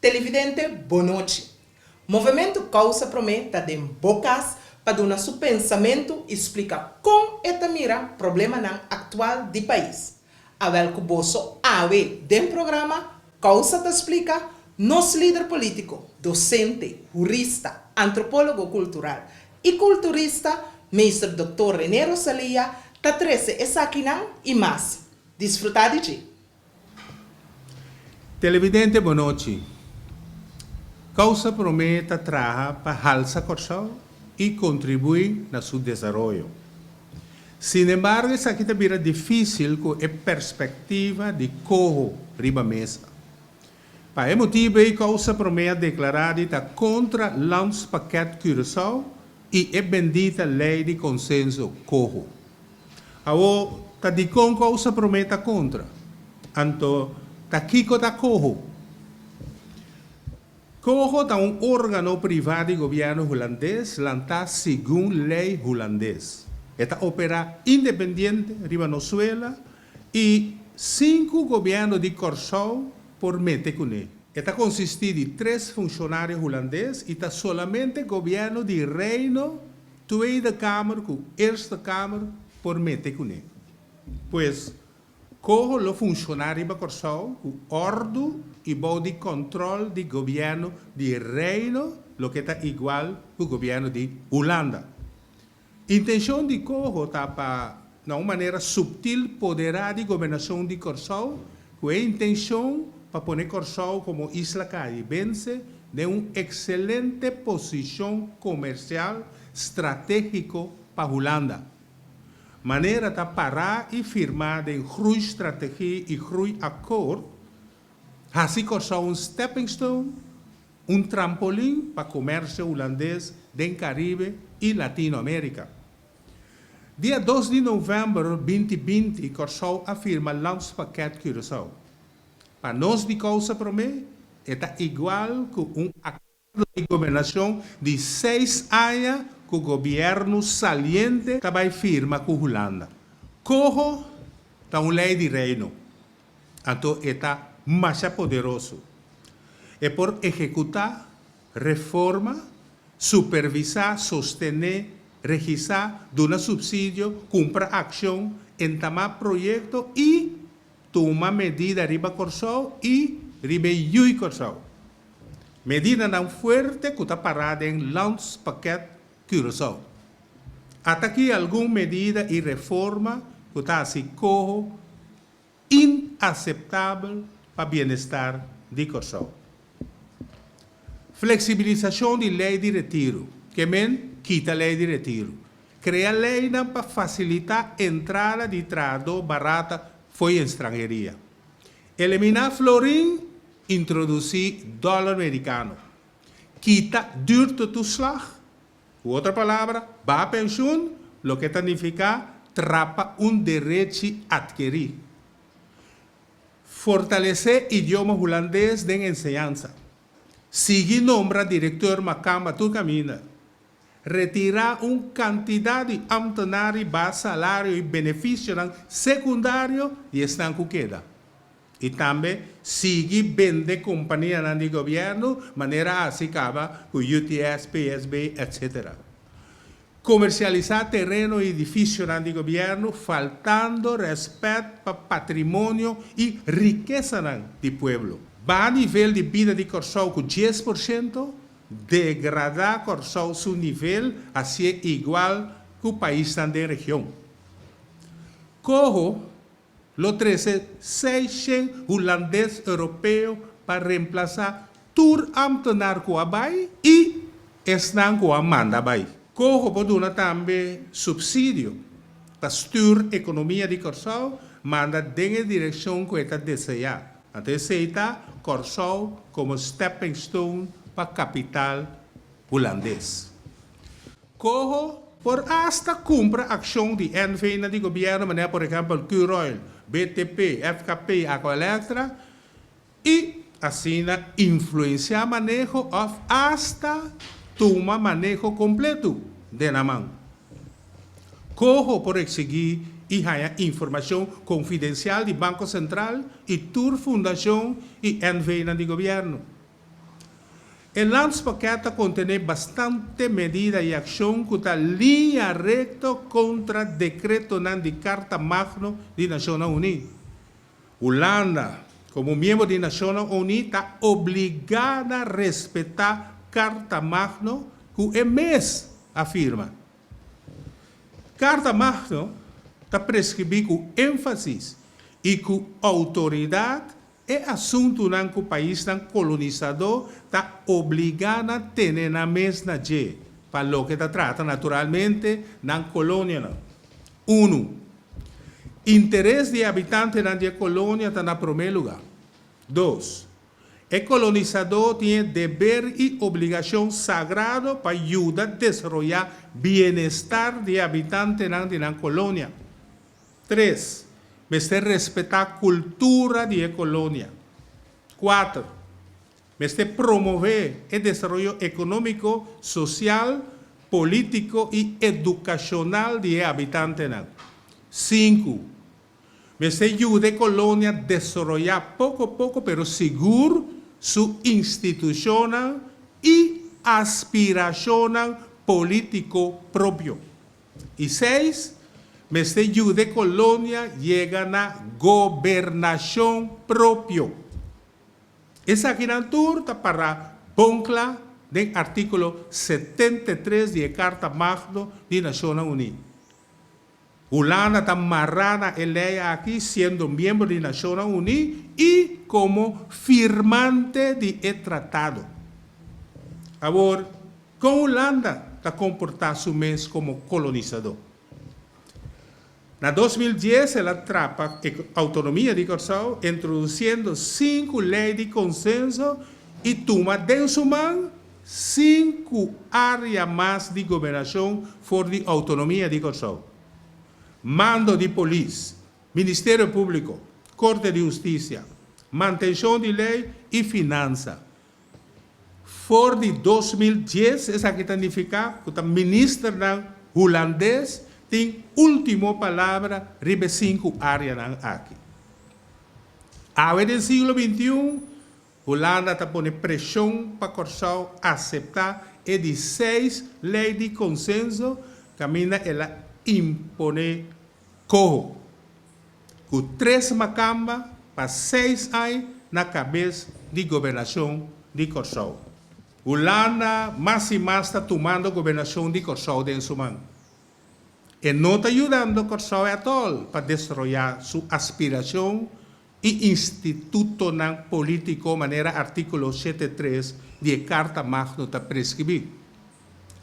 Televidente, bon nochi. Movementu Kousa Promé ta den bo kas pa duna su pensamentu i splika kon e ta mira problemanan aktual di pais. Awèl ku boso awe den programa Kousa ta Splika, nos lider polítiko, dosente, hurista, antropólogo kultural i kulturista, Meester Doktor René Rosalia ta trese esakinan i mas. Disfrutá di dje! Televidente bonochi. Kousa Promé ta traha pa halsa Kòrsou i kontribuí na su desaroyo. Sinembargo esaki ta bira difísil ku e perspektiva di koho riba mesa. Pa e motibu ei Kousa Promé a deklará di ta kontra Landspakket Curaçao i e bendita lei di konsenso koho. Awor, ta dikon Kousa Promé ta kontra? Anto, ta kiko ta koho? Koho ta un órgano privá di gobièrnu hulandes lantá segun lei hulandes. E ta operá independiente riba nos suela i sin ku gobièrnu di Kòrsou por mete kuné. E ta konsistí di tres funshonario hulandes i ta solamente gobièrnu di Reino, Tweede Kamer ku Eerste Kamer por mete kuné. Pues, Koho lo funshoná riba Kòrsou ku òrdu i bou di kòntròl di gobièrnu di Reino, loke ta igual ku gobièrnu di Hulanda. Intenshon di Koho ta pa na un manera suptil poderá di gobernashon di Kòrsou ku e intenshon pa pone Kòrsou komo isla karibense den un ekselente posishon komersial stratégiko pa Hulanda. Manera ta pará i firmá den Groeistrategie i Groeiakkoord, hasi Kòrsou un stepping stone, un trampolin pa komersio hulandes den Karibe i Latinoamérika. Dia dos di novèmber 2020 Kòrsou a firma Landspakket Curaçao. Pa nos di Kousa Promé e ta igual ku un akuerdo di gobernashon di seis aña ku gobièrnu saliente ta bai firma ku Hulanda. Koho ta un lei di Reino, anto e ta masha poderoso. E por ehekutá reforma, supervisá, sostené, regisá, duna supsidio, kumpra akshon, entamá proyekto i tuma medida riba Kòrsou i riba e yu'i Kòrsou. Medidanan fuerte ku ta pará den Landspakket Curaçao. Ata aki algun medida i reforma ku ta hasi koho inaseptabel pa bienestar di Kòrsou. Fleksibilisashon di lei di retiru, ke men kita lei di retiru. Krea leinan pa fasilitá entrada di trahadó barata fo'i estranheria. Eliminá florin, introdusí dòler merikano. Kita duurtetoeslag, ku otro palabra, baha penshun, loke ta nifiká trapa un derechi atkerí. Fortalesé idioma hulandes den enseñansa. Sigui nombra direktor makamba tur kaminda. Retirá un kantidat di ámtenar i baha salario i benefisionan sekundario di esnan ku keda. I tambe sigui bende kompanianan di gobièrnu manera a hasi kaba ku UTS, PSB, etc. Komersialisá tereno i edifisionan di gobièrnu faltando rèspèt pa patrimonio i rikesanan di pueblo. Baha nivel di bida di Kòrsou ku 10%, Degradá Kòrsou su nivel hasié igual ku paisnan den region. Koho lo trese 600 hulandes europeo pa remplasá tur ámtenar ku a bai i esnan ku a manda bai. Koho por duna tambe supsidio pa stür ekonomia di Kòrsou manda den e direkshon ku e ta deseá. Anto esei ta Kòrsou komo stepping stone pa kapital hulandes. Koho por asta kumpra akshon di NV-nan di gobièrnu manera por ehèmpel Curoil, BTP, FKP, Aqualectra i asina influensiá maneho òf asta tuma maneho kompletu den nan man. Koho por eksigí i haña informashon konfidensial di Banko Sentral i tur fundashon i NV-nan di gobièrnu. E Landspakket ta kontené bastante medida i akshon ku ta liña rekto kontra dekretonan di Karta Magno di Nashonnan Uní. Hulanda, komo miembro di Nashonnan Uní, ta obligá na respetá Karta Magno ku e mes a firma. Karta Magno ta preskribí ku énfasis i ku outoridat E asuntunan ku paisnan kolonisadó ta obligá na tene nan mes na dje, pa loke ta trata naturalmente nan kolonianan. Unu. Interes di e habitantenan di e kolonia ta na promé lugá. Dos. E kolonisadó tin e deber i obligashon sagrado pa yuda desaroyá bienestar di e habitantenan di nan kolonia. Tres, mester respetá kultura di e kolonia. Kuater, mester promové e desaroyo ekonómiko, sosial, polítiko i edukashonal di e habitantenan. Sinku, mester yuda e kolonia desaroyá poko poko pero sigur su institushonnan i aspirashonnan polítiko propio. I seis, mester yuda e kolonia yega na gobernashon propio. Esakinan tur ta pará bon kla den artíkulo 73 di e Karta Magno di Nashonnan Uní. Hulanda ta mará na e lei aki siendo miembro di Nashonnan Uní i komo firmante di e tratado. Awor, Kon Hulanda ta komportá su mes komo kolonisadó? Na 2010 el a trapa e outonomia di Kòrsou introdusiendo sinku lei di konsenso i tuma den su man sinku área mas di gobernashon for di outonomia di Kòrsou, mando di polis, Ministerio Públiko, Korte di Hustisia, mantenshon di lei i finansa. For di 2010 esaki ta nifiká ku ta ministernan hulandes tin último palabra riba e sinku áreanan aki. Awe den siglo 21, Hulanda ta pone preshon pa Kòrsou aseptá e di seis lei di konsenso kaminda el a imponé Koho, ku tres makamba pa seis ai na kabes di gobernashon di Kòrsou. Hulanda mas i mas ta tumando gobernashon di Kòrsou den su man. E no ta yudando Kòrsou ètòl pa desaroyá su aspirashon i institutonan polítiko manera artíkulo shete tres di e Karta Magno ta preskribí.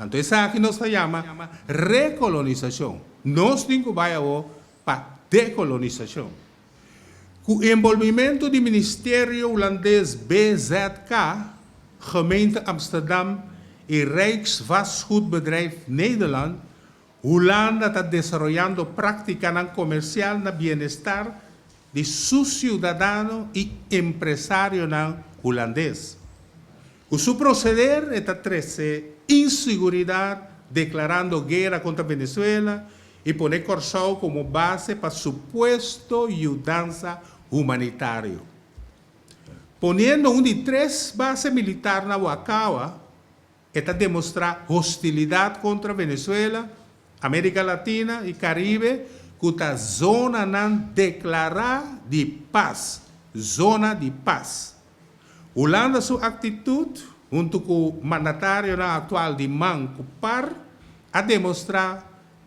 Anto esaki nos ta yama rekolonisashon. Nos tin ku bai awor pa dekolonisashon. Ku enbolbimentu di Ministerio Hulandes BZK, Gemeente Amsterdam i Rijksvastgoedbedrijf Nederland, Hulanda ta desaroyando práktikanan komersial na bienestar di su siudadano i empresarionan hulandes. Ku su proseder e ta trese insiguridat deklarando guera kontra Venezuela i pone Kòrsou komo base pa supuesto yudansa humanitario. Poniendo un di tres base militar na Wakawa, E ta demostrá hostilidat kontra Venezuela, Amérika Latina i Karibe ku ta zonanan deklará di pas, zona di pas. Hulanda su aktitut, huntu ku mandatarionan aktual di man ku par, a demostrá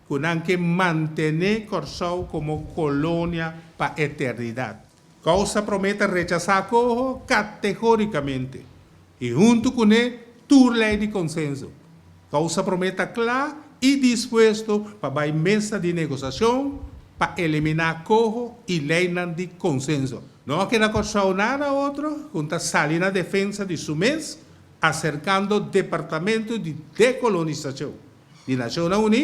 ku nan ke mantené Kòrsou komo kolonia pa eternidat. Kousa Promé ta rechasá Coho kategórikamente i huntu kuné tur lei di konsenso. Kousa Promé ta kla i dispuesto pa bai mesa di negosiashon pa eliminá Coho i leinan di konsenso. No a keda Kòrsou nada otro ku ta sali na defensa di su mes aserkando Departamento di Dekolonisashon di Nashonnan Uní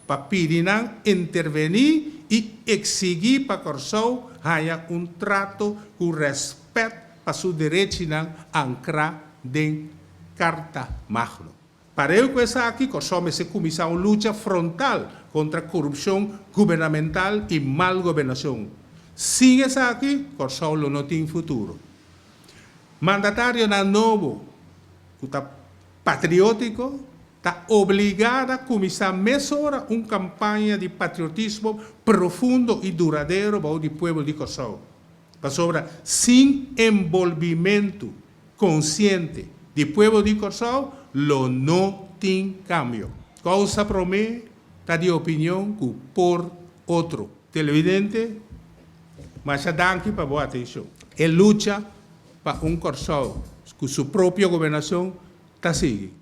pa pidi nan intervení i eksigí pa Kòrsou haña un trato ku rèspèt pa su derechinan ankrá den Karta Magno. Pareu ku esaki, Kòrsou mester kuminsá un lucha frontal kontra korupshon gubernamental i mal gobernashon. Sin esaki, Kòrsou lo no tin futuro. Mandatarionan nobo. ku ta patriótiko ta obligá na kuminsá mesora un kampaña di patriotismo profundo i duradero bou di pueblo di Kòrsou. Pasobra sin enbolbimentu konsiente di pueblo di Kòrsou lo no tin kambio. Kousa Promé ta di opinion ku por otro. Televidente, masha danki pa bo atenshon. E lucha pa un Kòrsou ku su propio gobernashon ta sigui.